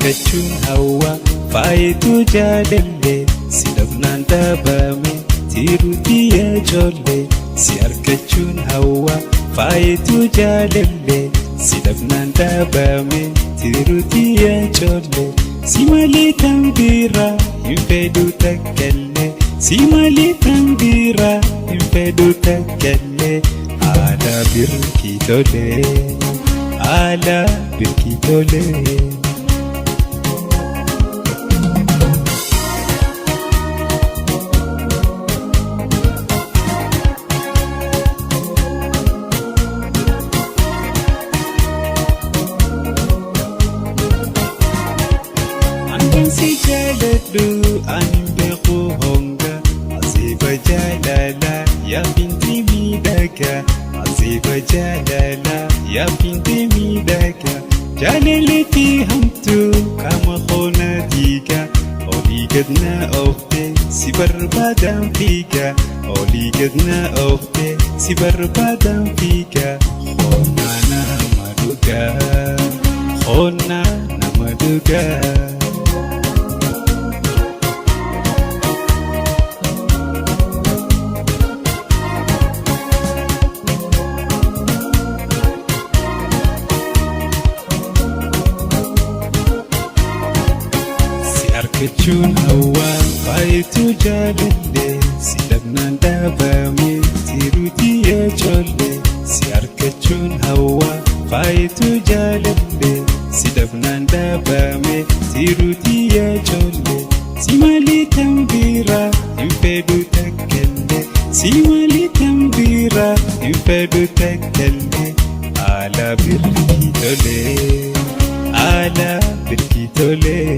Argachuun hawwa faayituu jaalallee si dhabnaan dhaabame tiruutii ijoollee. Si argachuun hawwa faayituu jaalallee si dhabnaan dhaabame tiruutii ijoollee. Si malee tan biraa hin fedhu takkallee, si malee tan biraa hin fedhu takkallee. Haala birkii tolee, haala birkii tolee. Hangan si jaaladhu ani hin beeku honga, asiifa jaalala yaa binti miidhagaa, asiifa jaalala yaa binti miidhagaa. Jaalalleetti hamtuu qaama koona diiga, olii gad na oofte si barbaadaan fiiga, olii gad na oofte si barbaadaan fiiga. Qonnaa nama dhugaa, qonnaa nama dhugaa. Si argachuun hawwa faayituu jaalallee si dhabnaan dhaabame tiruutii ijoollee. Si argachuun hawwa faayituu jaalallee si dhabnaan dhaabame tiruutii ijoollee. Si malee tan biraa hin fedhu takkallee, si malee tan biraa hin fedhu takkallee. Haala birkii tolee, haala birkii tolee.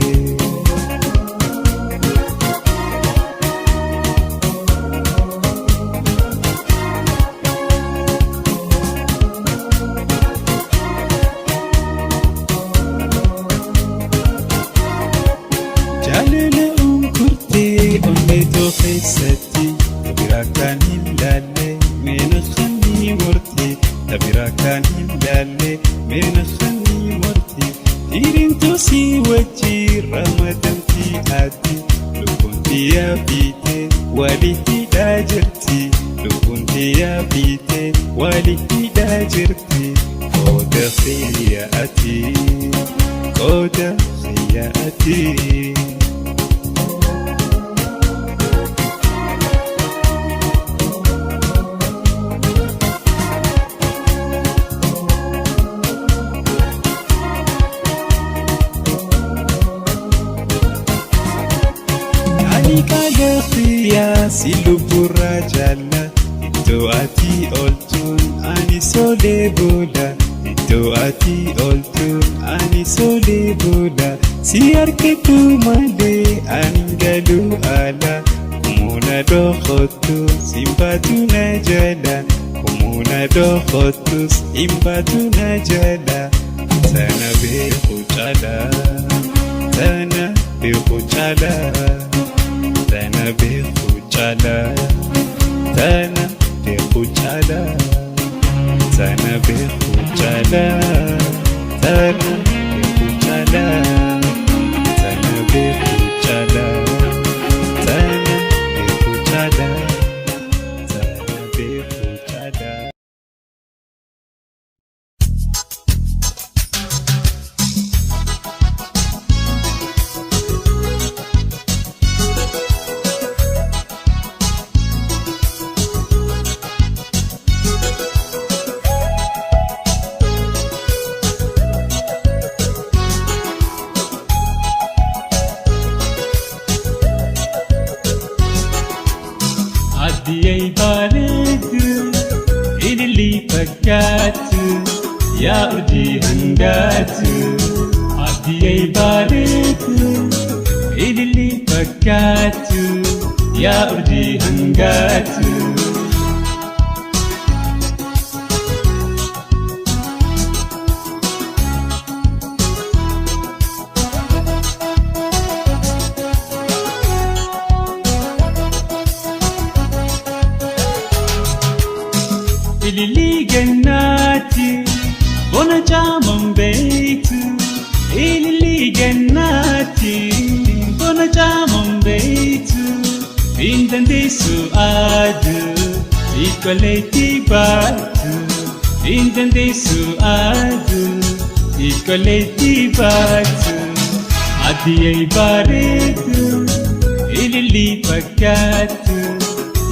Jaalala unkurtee onneetoo keessatti tabiraa kan hin laalle meena khanii murti, tabiraa kan hin laalle meena khanii murti. Hiriintuu si wajji ramadamtii ati, lubbuun xiyyaa fiite walii hidhaa jirti, lubbuun xiyyaa fiite walii hidhaa jirti. Qooda xiyya ati, qooda xiyya ati. Ani kaagafiyaa si lubburraa jaalla, iddoo ati ooltuun ani solee boola, iddoo ati ooltuun ani solee boola. Si argatu malee ani hin galu ala, kumuuna dhokotu simbaatu na jala, kumuuna dhokotus simbaatu na jala. Tana beeku caala, tana beeku caala, tana beeku caala, tana beeku caala, tana beeku caala, tana beeku caala, tana beeku caala, tana beeku caala, tana beeku caala. Addiyay bareedu ililii fakkaatu yaa urjii hangaatu. Addiyay bareedu ililii fakkaatu yaa urjii hangaatu. Ililii gannaati bona caaman beeytu. Ililii gannaati. Indandeessu aduu xiqqooleetti baatu. Indandeessu aduu xiqqooleetti baatu. Adiyee bareedu ililii fakkaatu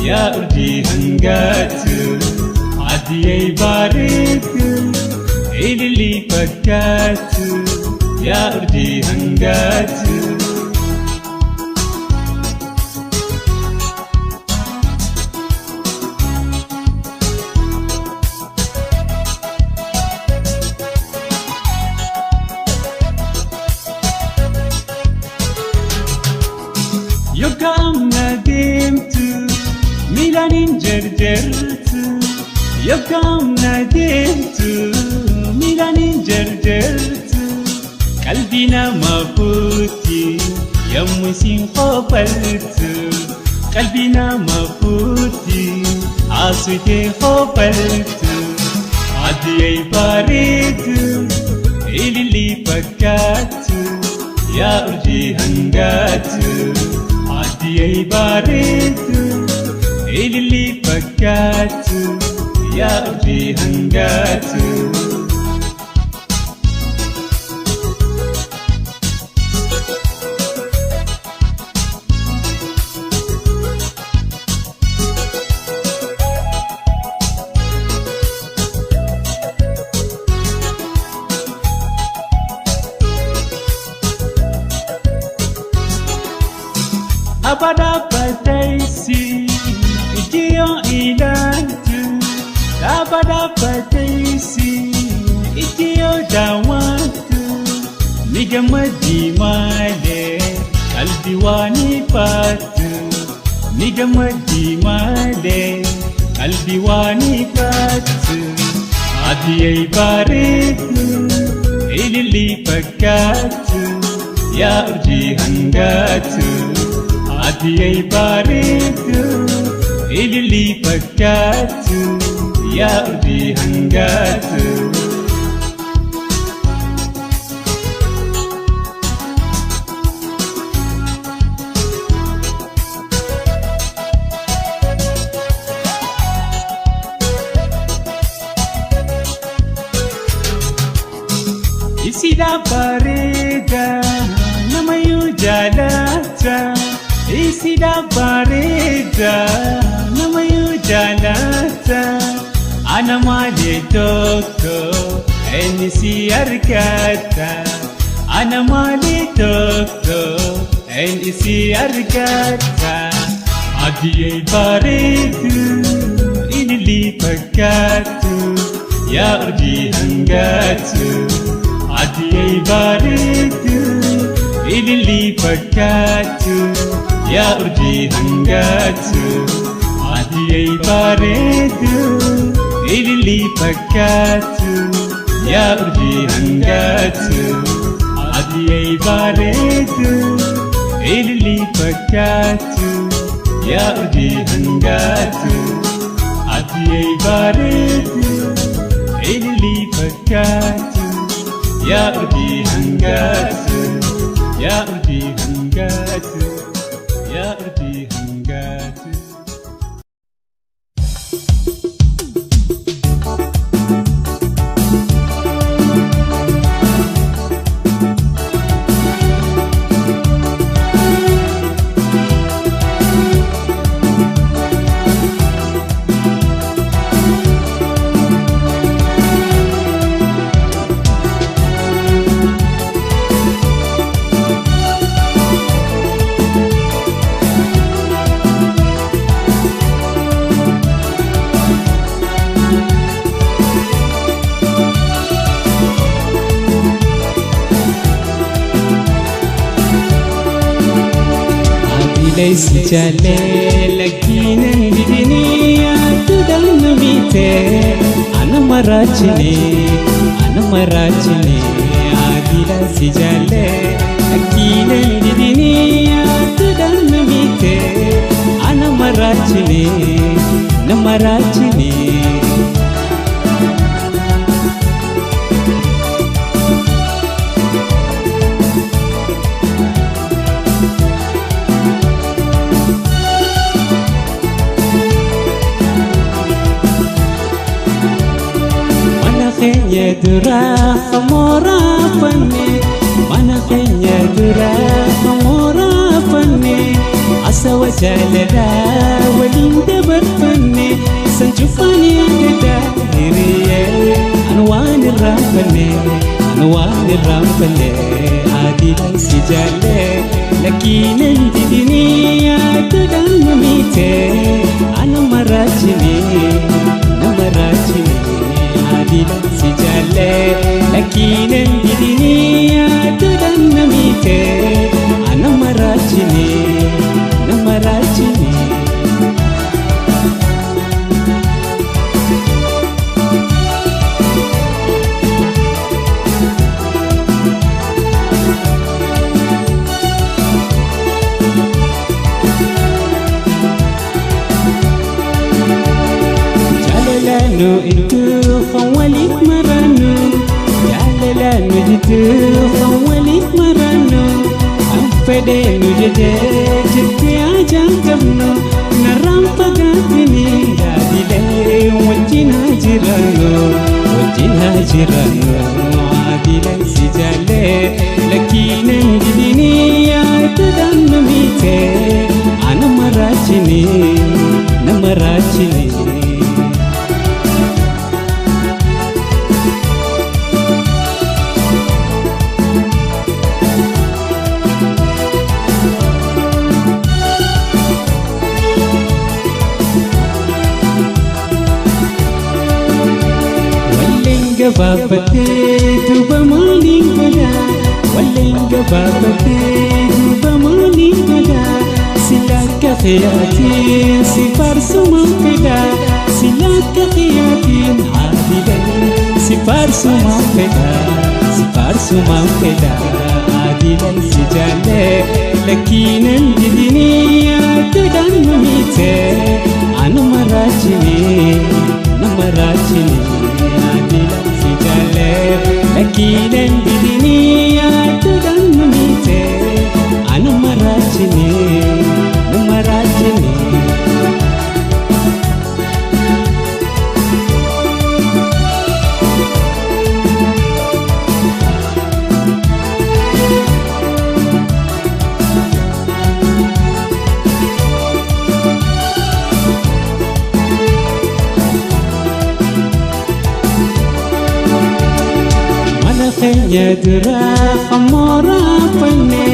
yaa urjii hangaatu. Adiyee bareedu ililii fakkaatu yaa urjii hangaatu. Yookaan deemtu miilaan hin jarjartu. Yookaan deemtu miilaan hin jarjartu. Qalbii nama fuuti yommuu isin qofaltu. Qalbii nama fuuti haasofitee qofaltu. Adiyee bareedu ililii fakkaatu yaa urjii hangaatu. Adiyee bareedu ililii fakkaatu yaa urjii hangaatu. Abada pataysi ijiyo ilaaltu. Abada pataysi ijiyo daawwattu. Ni gammaddi malee qalbii waan ifattu. Ni gammaddi malee qalbii waan ifattu. Adiyee bareedu ililii fakkaatu yaa urjii hangaatu. Adiyee bareedu ililii fakkaatu yaa urjii hangaatu. Isida bareeda namayyuu jaalata. Isida bareeda namayyuu jaalata. Ana malee tokko inni si argata. Ana malee tokko inni si argata. Adiyee bareedu ililii fakkaatu yaa urjii hangaatu. Adiyee bareedu ililii fakkaatu yaa urjii hangaatu. Adiyee bareedu ililii fakkaatu yaa urjii hangaatu. Adiyee bareedu ililii fakkaatu yaa urjii hangaatu. Adiyee bareedu ililii fakkaatu yaa urjii hangaatu. Yaa urjii hangaatu. Yaa urjii hangaatu. Adileessi jaalee lakkiinan didinii aduudhaan nu miite. Ana maraachine ana maraachine adileessi jaalee lakkiinan didinii aduudhaan nu miite. Ana maraachine na maraachine. keenya duraa mooraa fanne, mana keenya duraa mooraa fanne, asawa jaalalaa waliin dabarfanne, san cufaan yaadadha hiriyyee, an waan irraanfanne, an waan irraanfanne. Adilan si jaalle, lakkiinan didinii yaadadhaan nu miite, ana maraachine, nama raachine. Adilan si jaalle, lakkiinan didinii yaadadhaan nu miite, ana maraachine, nama raachine. Jaalalanu iddoo kan waliif marannu, jaalalanu jidduu kan waliif marannu, kan fedhee nu jedhee jettee ajaan qabnu, narraan fagaatini yaadilee wajjin haa jiraannu, wajjin haa jiraannu. Adilan si jaallee, lakkiinan didinii yaadadhaan nu miite, ana maraachine, nama raachine. Walleen gabaabbatee duuba maaliin godha? Walleen gabaabbatee duuba maaliin godha? Sila akka fe'aatiin si faarsumaan fedha. Sila akka fe'aatiin adilan si faarsumaan fedha. Si faarsumaan fedha. Adilan si jaallee, lakkiinan didinii yaadadhaan nu miite, anuma raachine, nama raachine. Adilan si jaallee, lakkiinan didinii yaadadhaan nu miite, anuma raachine, nama raachine. Mana keenya duraa mooraa fanne,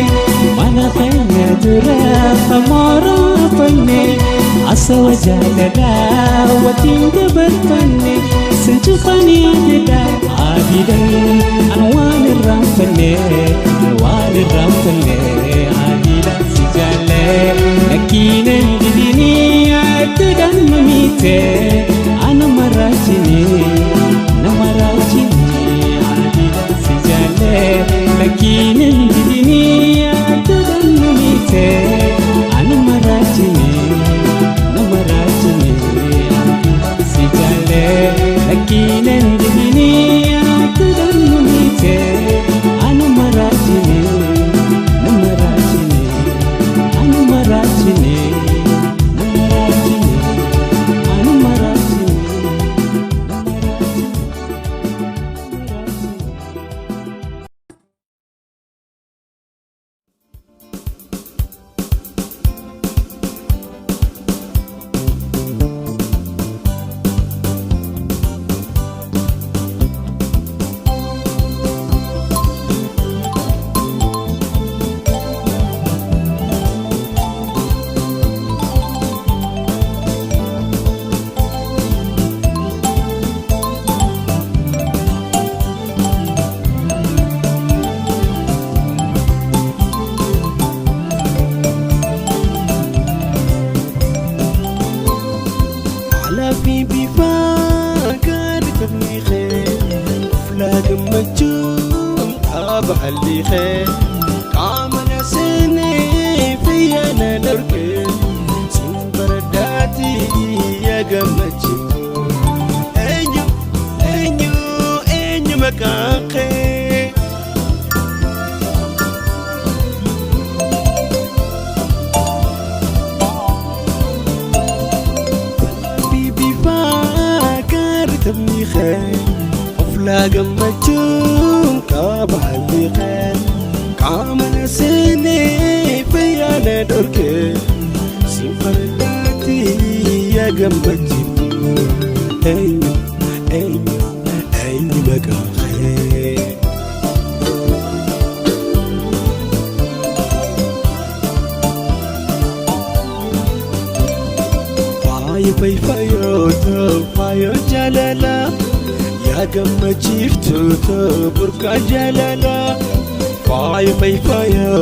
mana keenya duraa mooraa fanne, asawa jaalalaa wajjin dabarfanne, san cufaan yaadadha adilan, an waan irraanfanne, an waan irraanfanne. Adilan si jaalle, lakkiinan didinii yaadadhaan nu miite, ana maraachine, nama raachine. Adilan si jaalle, lakkiinan didinii yaadadhaan nu miite, ana maraachine, nama raachine. Adilan si jaalle, lakkiinan didinii yaadadhaan nu miite, ana maraachine, nama raachine, ana maraachine, nama raachine, ana maraachine, nama raachine. Alaafi bifa gaarii taphni kee, uflaa gammachuun dhaaba halli kee, qaama na seenee fayyaa na dhorkee, siin baradaatii yaa gammachiiftu. Eenyu, eenyu, eenyu maqaan kee? Bifa gaarii taphni kee, Oflaa gammachuun qaba haalli kee qaama na seenee fayyaa na dhorke siin fardaatti yaa gammachiiftu eenyu eenyu eenyu maqaan kee. Faayo fayyoo faayo jaalala yaa gammachiiftu burqaa jaalala. Faayo fayyoo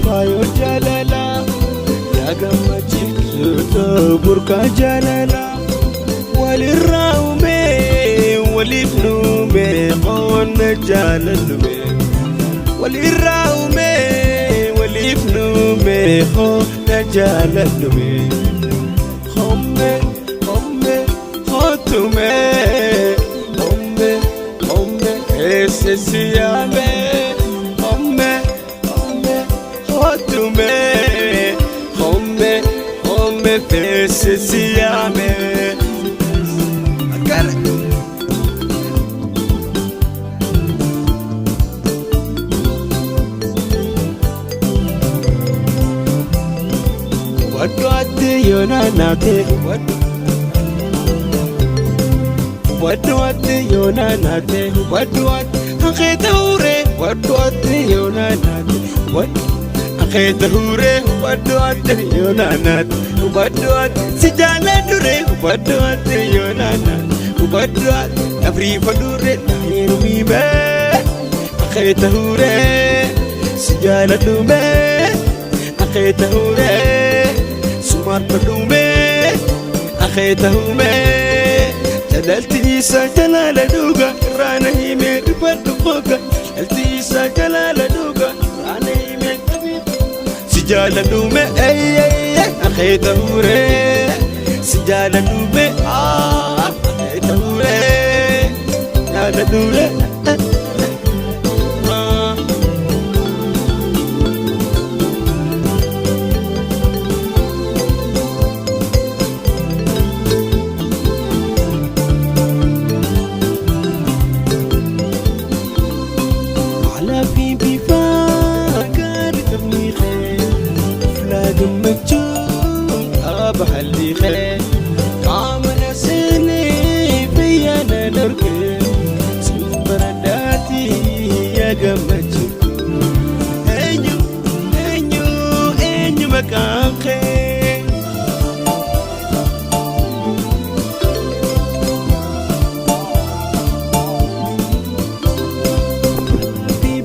faayo jaalala yaa gammachiiftu burqaa jaalala. Walirraa uumee waliif nuumee qonna jaalallume. Walirraa uumee waliif nuumee qonna jaalallume. Homme homme hotume homme homme eesse siyaame homme homme hotume homme homme feesse siyaame. Akkana. Waddu ati yoona naate waddu. Waddu ati yoona naate waddu ati ankeeta hure waddu ati yoona naate waddu ankeeta hure waddu ati yoona naate waddu ati si jaaladhure waddu ati yoona naate waddu ati afriifa dure naayirumime ankeeta hure si jaaladhume ankeeta hure sumarfadhume ankeeta hume. Jalalti isaa jalaala dhuga irraana himee dubbadhu qoga. Jalalti isaa jalaala dhuga irraana himee si jaaladhume akeeta huree si jaaladhume akeeta huree jaaladhume. Alaafii bifa gaarii taphni kee oflaa gammachuun qaba haalli kee qaama na seenee fayyaa na dhorke siin baradhaati yaa gammachiiftu eenyu eenyu eenyu maqaan kee.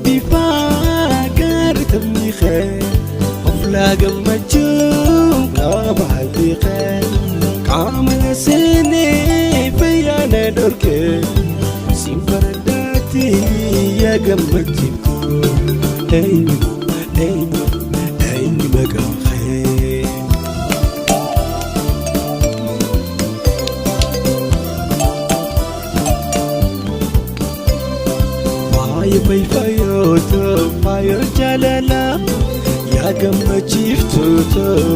Bifa gaarii taphni kee oflaa gammachuun qaba haalli kee qaama na seenee fayyaa na dhorke siin baradhaati yaa gammachiiftu eenyu eenyu eenyu maqaan kee. Faayo fayyoo faayo jaalala yaa gammachiiftu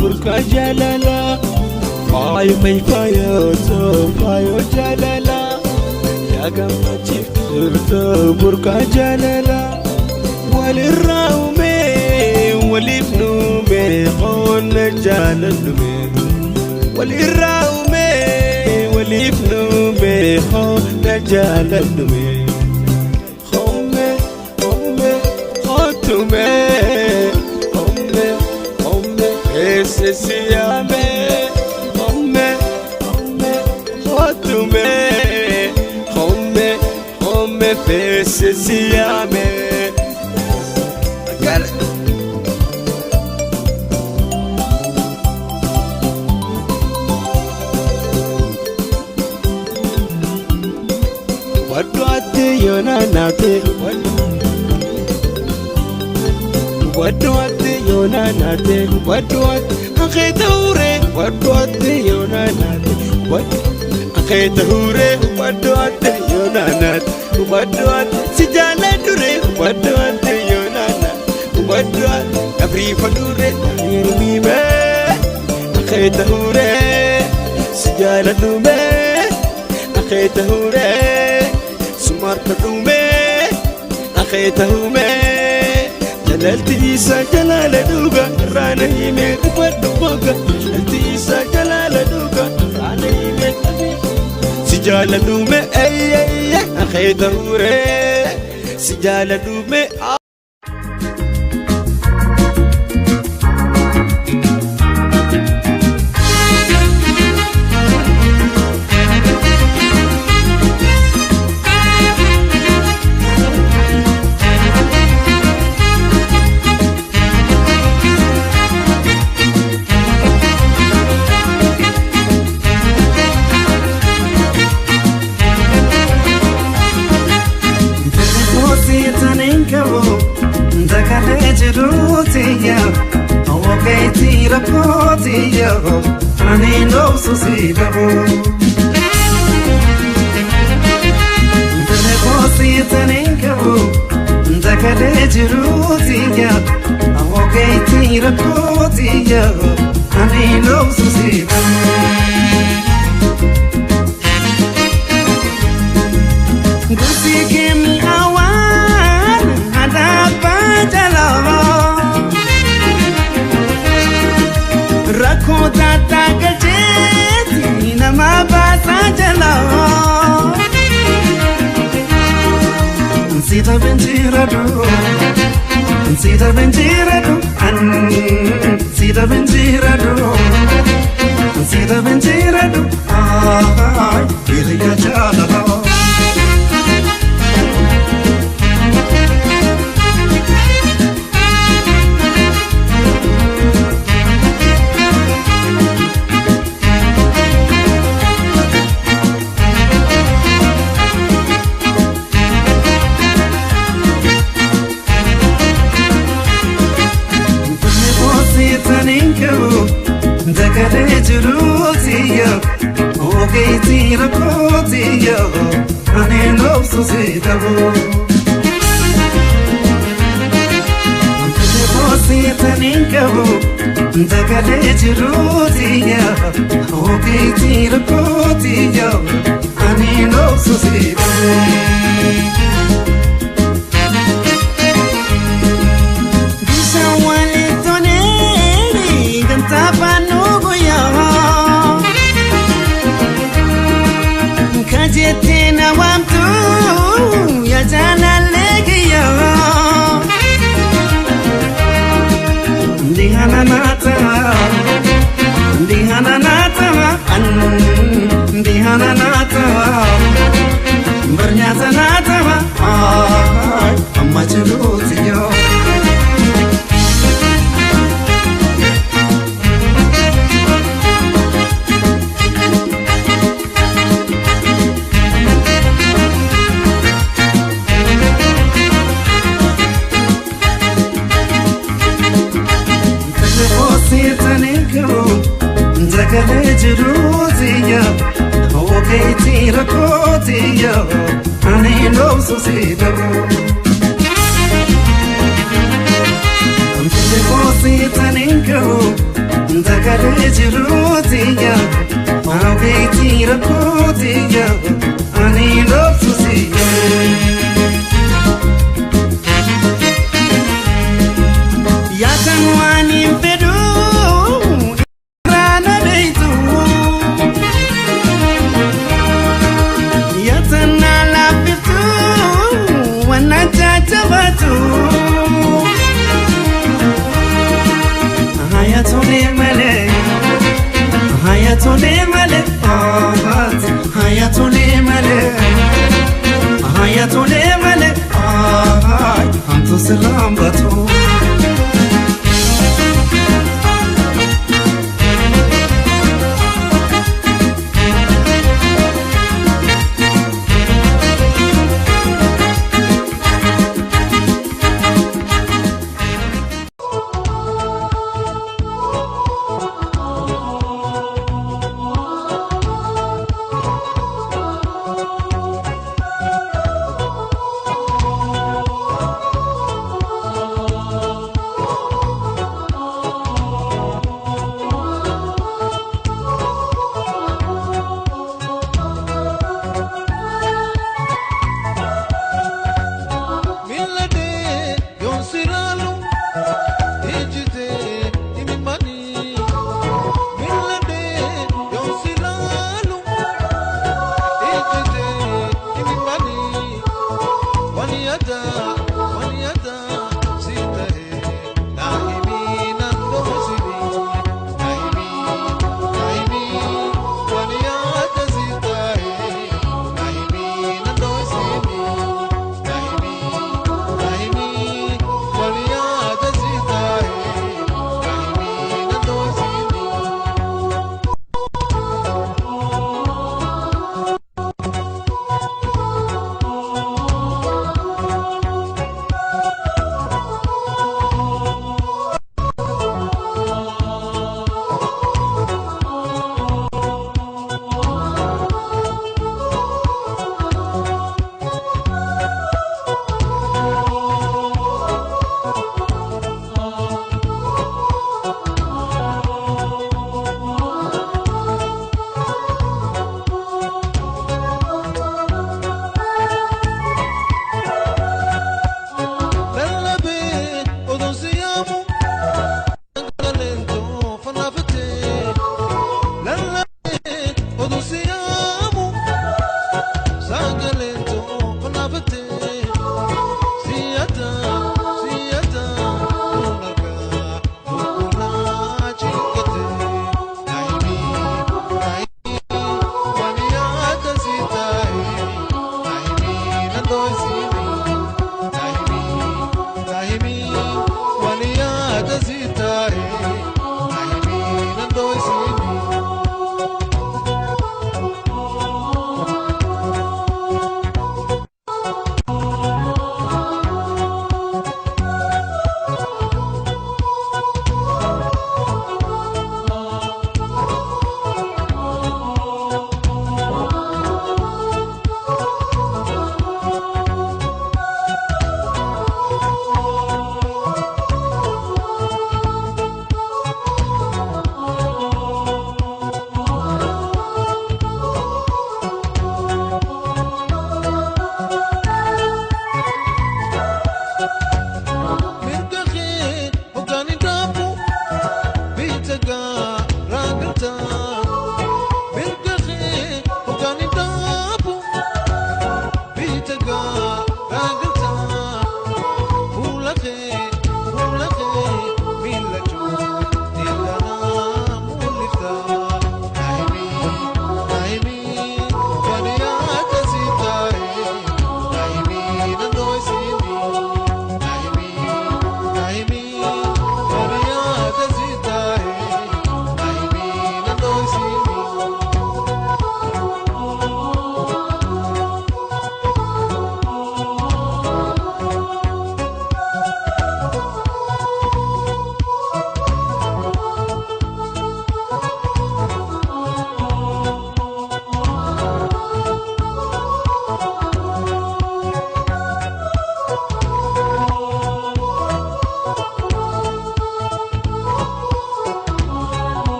burqaa jaalala. Faayo fayyoo faayo jaalala yaa gammachiiftu burqaa jaalala. Walirraa uumee waliif nuumee qonna jaalallume. Walirraa uumee waliif nuumee qonna jaalallume. Homme homme hotume homme homme eesse siyaame homme homme hotume homme homme feesse siyaame. Akkana. Waddu ati yoona naate waddu ati yoona naate waddu ati ankeeta hure waddu ati yoona naate waddu akeeta hure waddu ati yoona naate waddu ati si jaaladhure waddu ati yoona naate waddu ati afriifa dure naayirumime akeeta hure si jaaladhume akeeta hure. Dhaabbaduume akeetahuume jalalti isaa jalaala dhuga irraana hime dhufadhu boga jalalti isaa jalaala dhuga irraana hime si jaaladhuume eeyyee akeetahuure si jaaladhuume.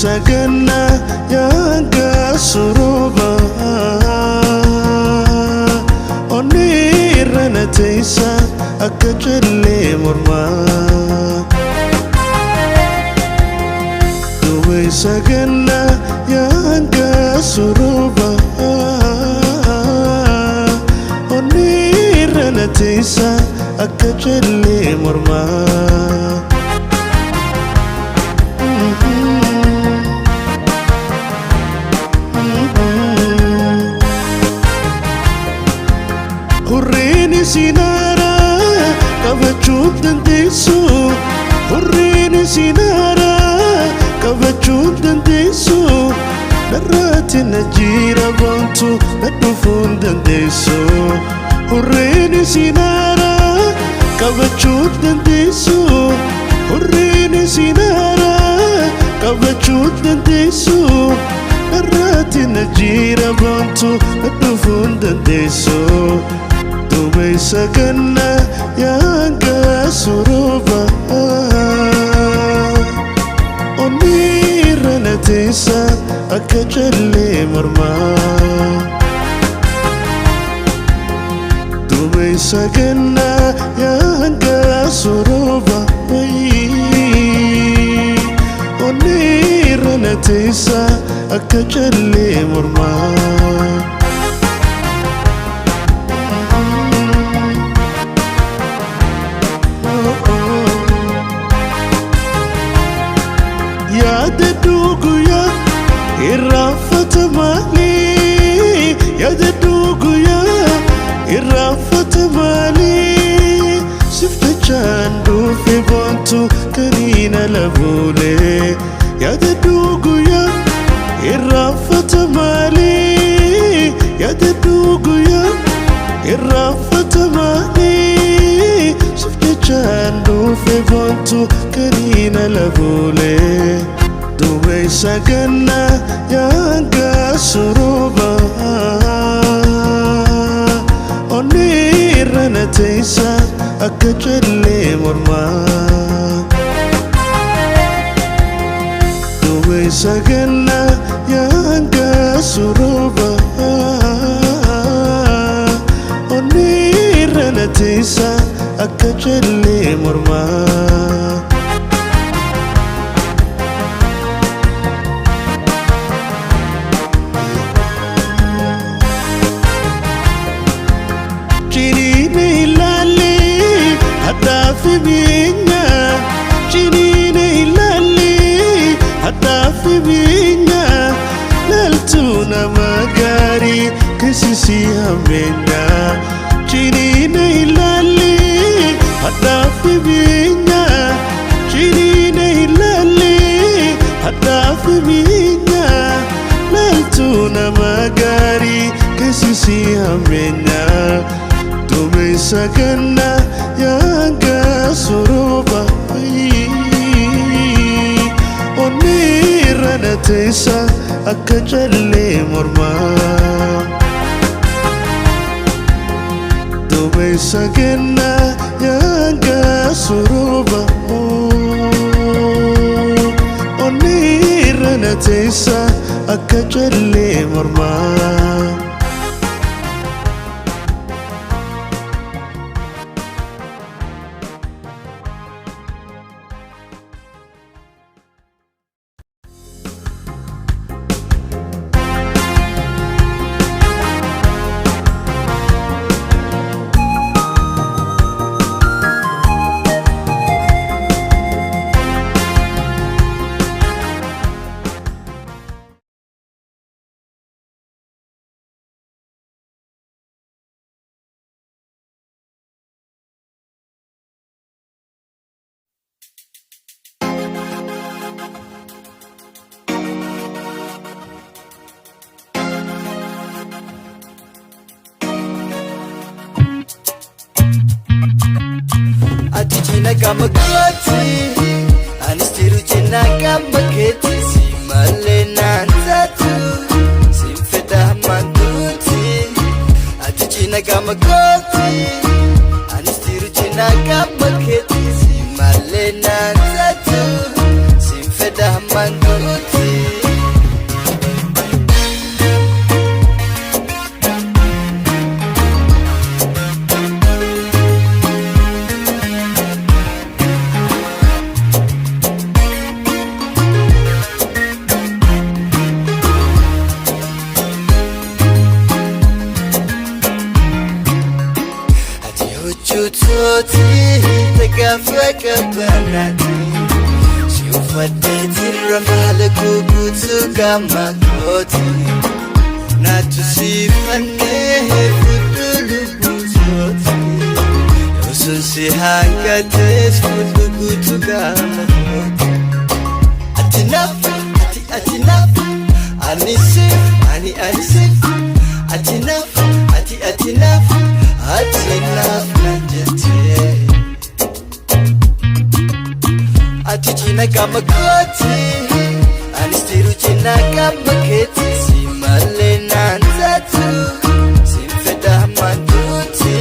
Sagana yanga suruba onirana teisa akachelle morma duwe sagana yanga suruba onirana teisa akachelle morma. Sinara kavachuun dandeessu hurriin sinara kavachuun dandeessu narraatti na jira boontu na dhufuun dandeessu hurriin sinara kavachuun dandeessu hurriin sinara kavachuun dandeessu narraatti na jira boontu na dhufuun dandeessu. Sagana yanga suruba onirana teisa akachelle morma duwe sagana yanga suruba onirana teisa akachelle morma. Jechaan dhufe boontu kaniina labuulee duumessa gannaa yaanga surooba onni irra na teessa akka callee mormaa. Duumessa gannaa yaanga surooba onni irra na teessa akka callee mormaa. Ciniini ilaalli hadhaafi miinyaa ciniini ilaalli hadhaafi miinyaa laaltuu nama gaarii keessisii hammeenyaa ciniini ilaalli hadhaafi miinyaa ciniini ilaalli hadhaafi miinyaa laaltuu nama gaarii keessisii hammeenyaa. Duumessa gannaa yaanga surooba onni irra na teessa akka callee mormaa. Duumessa gannaa yaanga surooba onni irra na teessa akka callee mormaa. Ati cina gama kooti, anis jiru cina gama keeti. Si malee naan taatu, siin fedha hammaan duuti. Ati cina gama kooti, anis jiru cina gama keeti. Si malee naan taatu, siin fedha hammaan duuti. Ati huccuutooti tagaafa qabbanaati. Si uffadheetiin rafaala guutuu gama kooti. Naatu si fannee fudhu lubbuutooti. Yosuun si hanqatees fudhu guutuu gama kooti. Ati naaf, ati ati naaf, ani siif, ani ani siif. Ati naaf, ati ati naaf, ati naaf naan jettee. Ati cina gama kooti, anis jiru cina gama keeti. Si malee naan taatu, siin fedha hammaan duuti.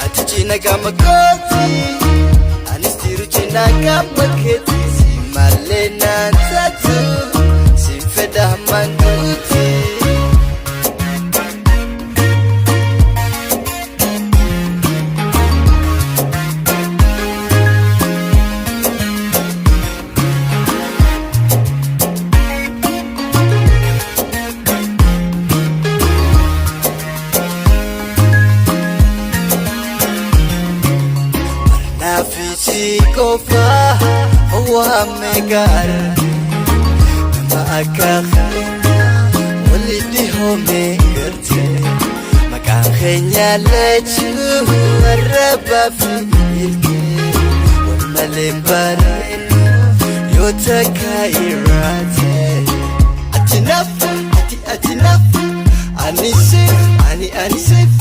Ati cina gama kooti, anis jiru cina gama keeti. Si malee naan taatu, siin fedha hammaan duuti. Naafichi qofaa waame gaara nama akka keenya walitti hoomee garte maqaan keenya lachuu arrabaa fi ilkee wal malee bareedu yoo takka irraate. Ati naaf, ati ati naaf, ani siif, ani ani siif.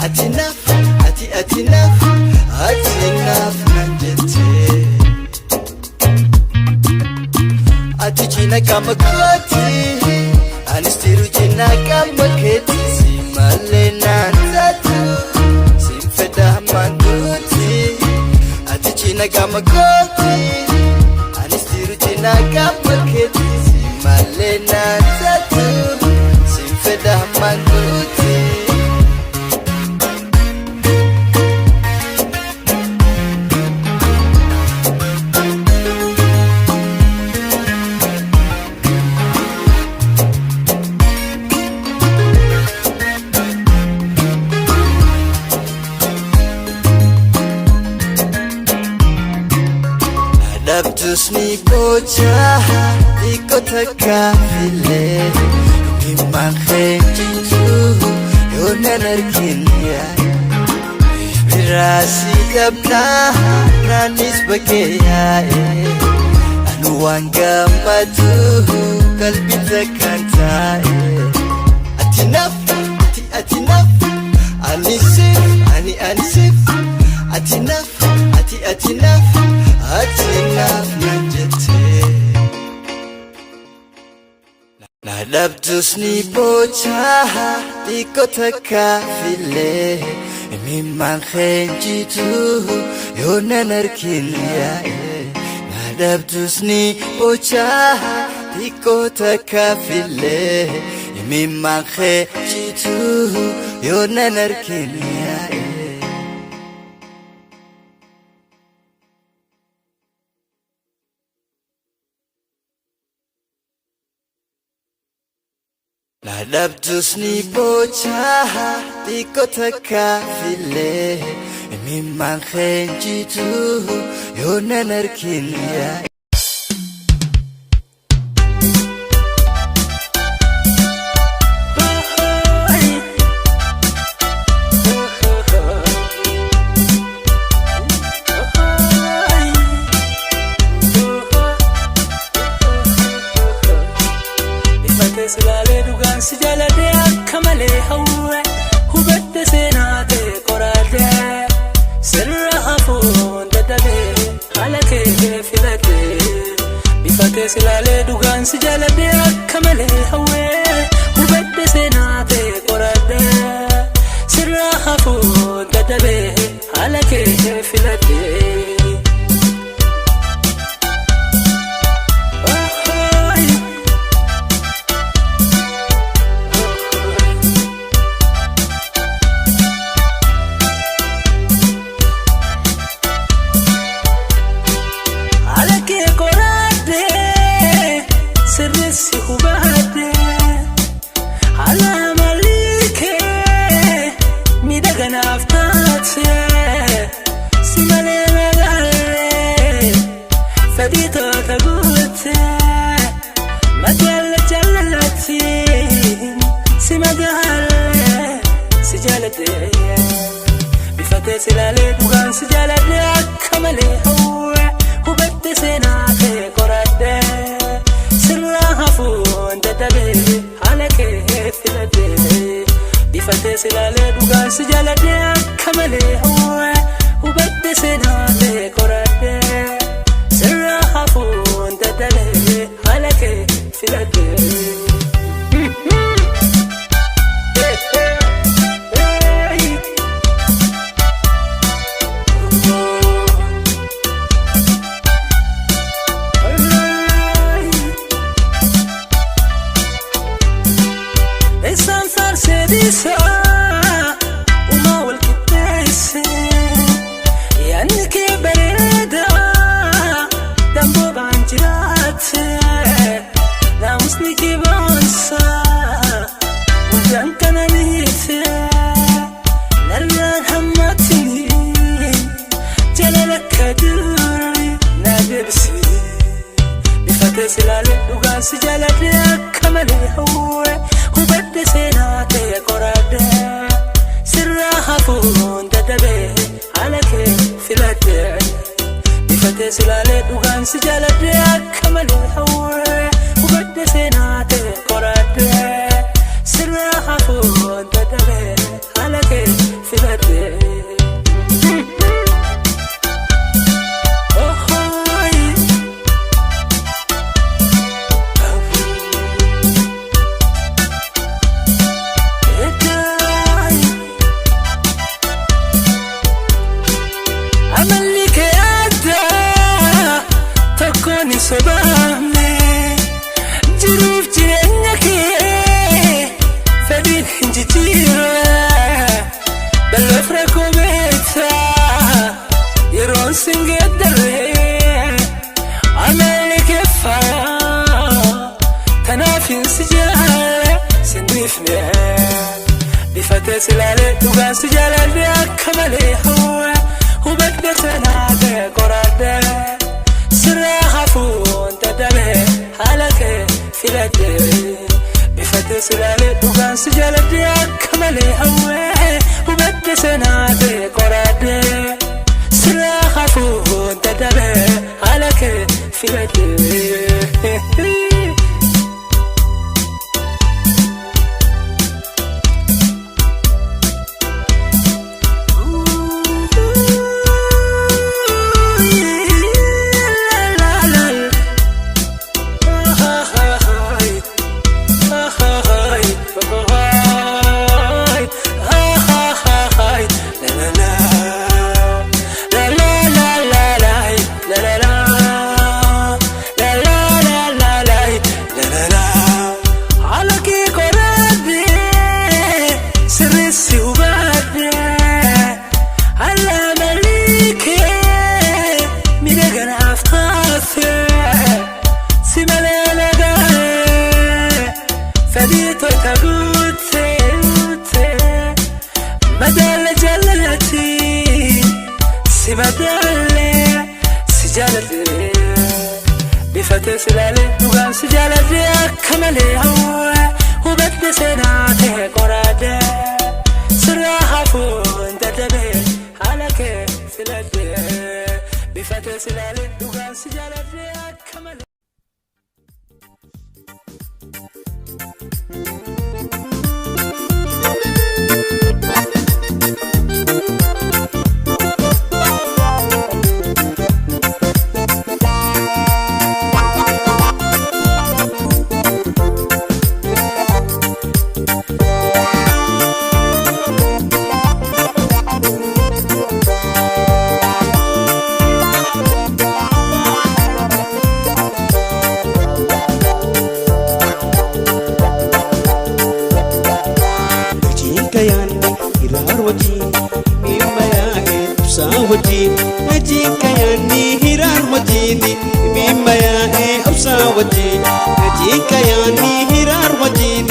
Ati naaf, ati ati naaf, ati naaf nan jette. Ati cina qaama kooti, anis jiru cina qaama keeti. Si malee naan taatu, siin fedha hammaan duuti. Ati cina qaama kooti, anis jiru cina qaama keeti. Si malee naan taatu, siin fedha hammaan duuti. Dhabdus ni boca xiqqoo takka filee dhimmaan keenjitu yoo nan argin biraasi dhabnaa naanis bakkee yaa'e anu waan gammadu qalbii takkaan taa'e. Ati naaf ati ati naaf ani siif ani ani siif ati naaf ati ati naaf ati naaf nan jette. Na dhabdus ni boca xiqqoo takka filee imimmaan keenjitu yoo nan argin yaa'e. Na dhabdus ni boca xiqqoo takka filee imimmaan keenjitu yoo nan argin yaa'e. Na dhabdus ni boca xiqqoo takka filee imimmaan keenjitu yoo nan argin yaa'e. Bifa silaalee dhugaan si jaaladhe akka malee hawwe hubadde seenaa ta'e qoraadhe sirra hafuun dadhabee haala kee filadhe. Bifa silaalee dhugaan si jaaladhe akka malee hawwe hubadde seenaa ta'e qoraadhe sirra hafuun dadhabee haala kee filadhe. Haala kee qoraadhee sirreessi hubadhee haala amalii kee miidhaganaaf taatee si malee magaalee fedhii toota guutee magaala jaalalaatiin si magaalee si jaaladhee. Bifa silaalee dhugaan si jaaladhe akka malee hawwe hubadde seenaa kee qoradhe sirra hafuun dadhabee haala kee filadhe. Bifa silaalee dhugaan si jaaladhe akka malee hawwe hubadde seenaa kee qoradhe sirra hafuun dadhabee haala kee filadhe. Hey, hey. Isaan faarsee dhiisaa uumaa wal qixxeesse yaadni kee bareedaa damboo baan jiraatte naamusni kee boonsaa guddaan kana niite narraan hammatini jaalala akka durii na deebisi. Bifa silaalee dhugaan si jaaladhe akka malee hawwe hubadde seenaa ta'e qoradhe sirra hafuun dadhabee haala kee filadhe. Bifa silaalee dhugaan si jaaladhe akka malee hawwe hubadde seenaa ta'e qoradhe sirra hafuun dadhabee haala kee filadhe. Koon hin sobaamne jiruuf jireenya kee fedhiin hin jijjiirre balleef rakkoo beektaa yeroon sin geeddarre amalli kee faayaa tanaaf hin si jaalle sin dhiifne bifatee si ilaalee dhugaan si jaaladhe akka malee hawwa hubadhe sanaa ta'e qoradhe. Sirraa hafuun dadhabee haala kee filadhe bifatee si ilaalee dhugaan si jaaladhe akka malee hawwee hubadhe seenaa ta'e qoradhe sirraa hafuun dadhabee haala kee filadhe. Bifatee si ilaalee dhugaan si jaaladhe akka malee hawwa hubadhe seenaa ta'e qoradhe sirraa hafuun dadhabee haala kee filadhe bifatee si ilaalee dhugaan si jaaladhe akka malee. Najiin hiraar wajjin dhimma yaa'ee ibsaa wajjin Najiin kayaanni hiraar wajjin dhimma yaa'ee ibsaa wajjin Najiin kayaanni hiraar wajjin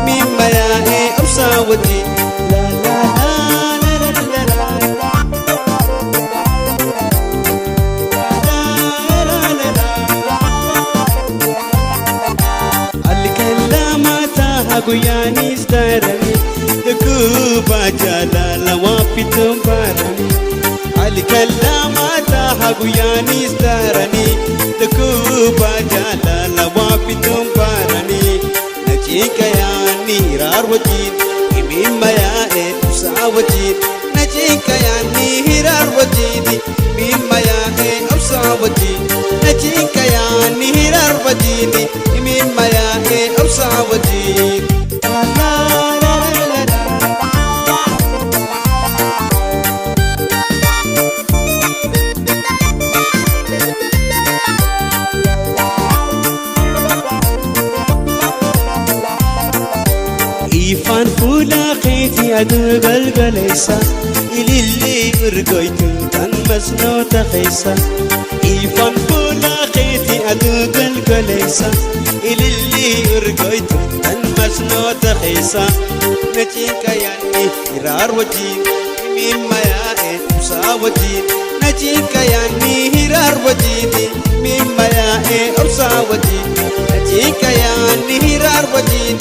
dhimma yaa'ee ibsaa wajjin La la la la la la la. La la la la. Alkalamataa guyyaanis daranii dhukkuba jaalala waan fituun baranii. Alkalamataa guyyaanis daranii dhukkuba jaalala waan fituun baranii. Najiin kayaanni hiraar wajjin himimma yaa'ee ibsaa wajjin. Najiin kayaanni hiraar wajjin himimma yaa'ee ibsaa wajjin. Najiin kayaanni hiraar wajjin himimma yaa'ee ibsaa wajjin. La la la la la. Ifaan fuula keetii aduu galgaleessa ilillee urgoytu tan masnoota keessa. Ifaan fuula keetii aduu galgaleessa ilillee urgoytu tan masnoota keessa. Najiin kayaanni hiraar wajjin mimma yaa'ee ibsaa wajjin. Najiin kayaanni hiraar wajjin mimma yaa'ee ibsaa wajjin. Najiin kayaanni hiraar wajjin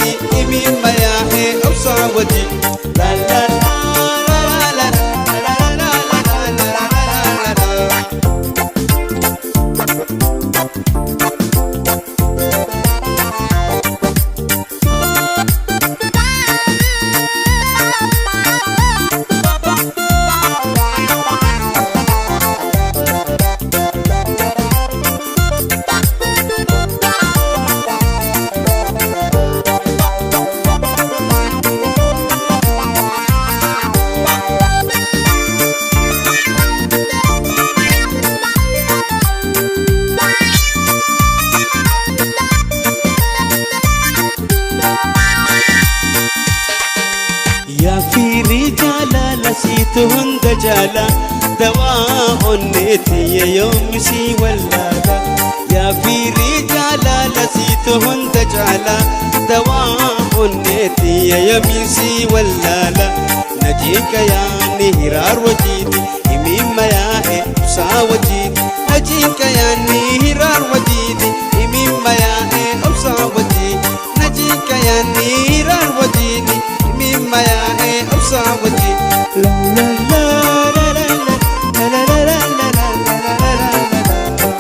mimma yaa'ee ibsaa wajjin. La la la la la la la la la la la la. Situ hunda jaala dawaa onneeti yoomisi wallaala yaa fiirii jaalala situ hunda jaala dawaa onneeti yoomisi wallaala najiika yaani hiraar wajiiti himimma yaa'e ibsaa wajiiti najiika yaani hiraar wajiiti himimma yaa'e ibsaa wajiiti najiika yaani hiraar wajiiti himimma yaa'e ibsaa wajiiti. La la la la la la la la la la la la la.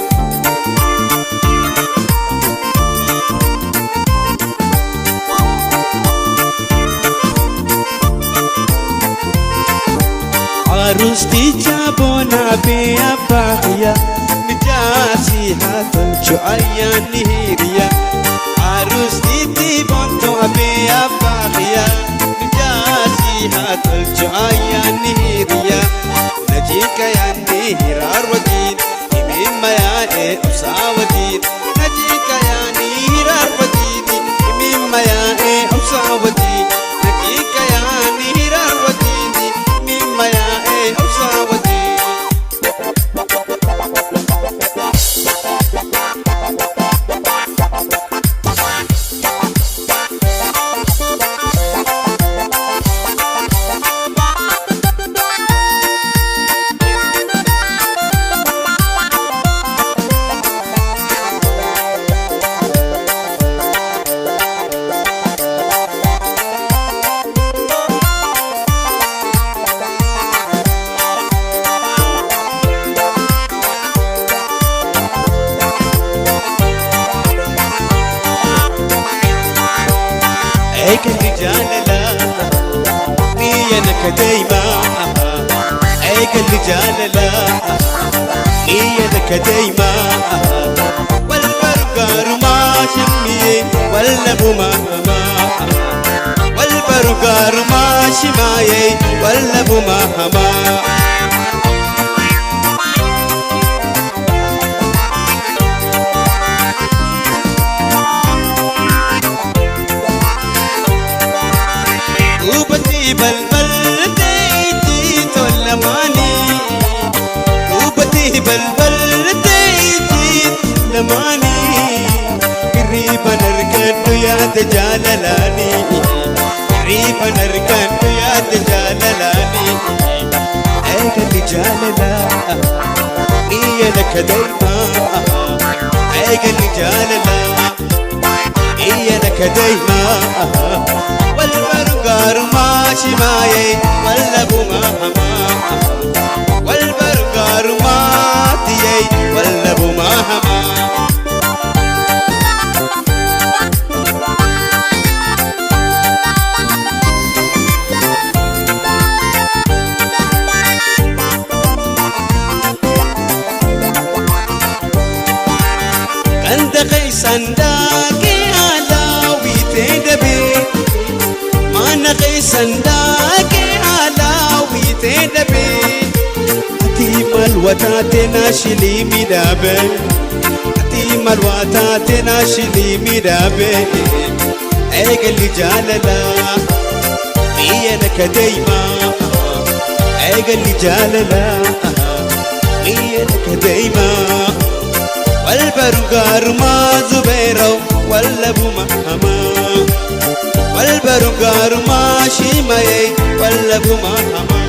Arusticha bona be abbahiya mijaasi haa tolchu ayyaanni hiriya. Arustitti bonto abe abbahiya mijaasi haa tolchu ayyaanni hiriya. Najiika yaanni hiraar wajiin himimma yaa'e obsaa wajiin. Najiika yaanni hiraar wajiin himimma yaa'e obsaa wajiin. Najiika yaanni hiraar wajiin himimma yaa'e obsaa wajiin. Eegalli jaalala biyya naka deema. Eegalli jaalala biyya naka deema. Wal bargaarumaa shimmiyee wal nabumaa hamaa. Wal bargaarumaa shimaayee wal nabumaa hamaa. Duubatti balbalteetti tolamaanii. Duubatti balbalteetti lamaanii. Hirriiban argadhu yaada jaalalaanii. Hirriiban argadhu yaada jaalalaanii. Eegalli jaalalaa biyya laka deemaa. Eegalli jaalalaa biyya laka deemaa. Wal bargaarumaa shimaayee wal dhabumaa hamaa. Wal bargaarumaa tiyee wal dhabumaa hamaa. Ganda keessan daakee alaawwitee dabee. Mana keessan daakee alaawwitee dabee. Ati maal wataate naashilii midhaabe. Ati maal wataate naashilii midhaabe. Eegalli jaalalaa biyya naka deemaa. Eegalli jaalalaa biyya naka deemaa. Wal bargaarumaa Zubeeroo wal dhabuma hamaa. Wal bargaarumaa shimayee wal dhabuma hamaa.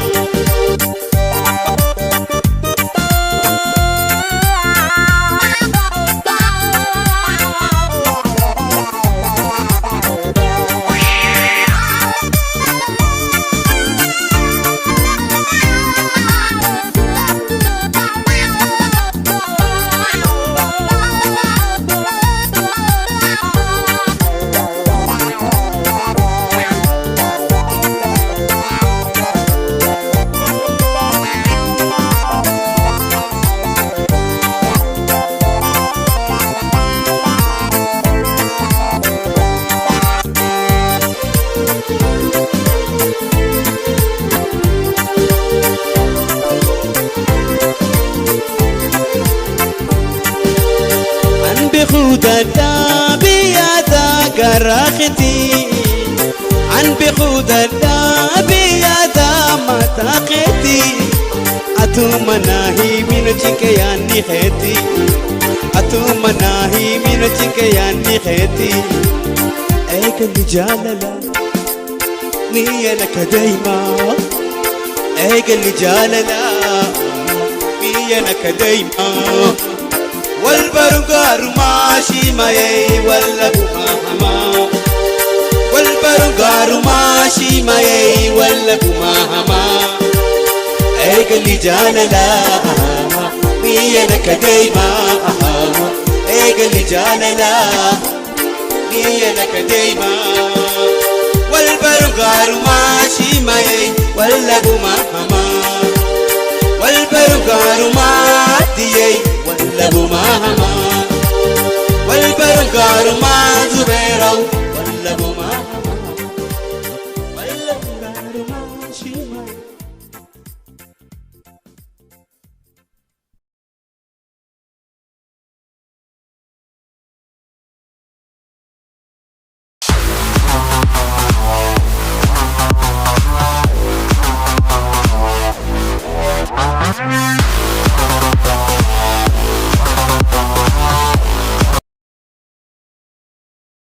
An beekuu dadhabee garaa keetii. An beekuu dadhabee yaada mataa keetii. keeti atuma naa himina cinqe yaanni keeti atuma naa himina cinqe yaanni keeti eegalli jaalala niyya laka deema eegalli jaalala niyya laka deema wal baru gaarumaa shimayee walla bumaa hamaa wal baru gaarumaa shimayee walla bumaa hamaa eegalli jaalala niyya laka deema eegalli jaalala niyya laka deema wal baru gaarumaa shimayee walla bumaa hamaa wal baru gaarumaa diyee walla bumaa hamaa.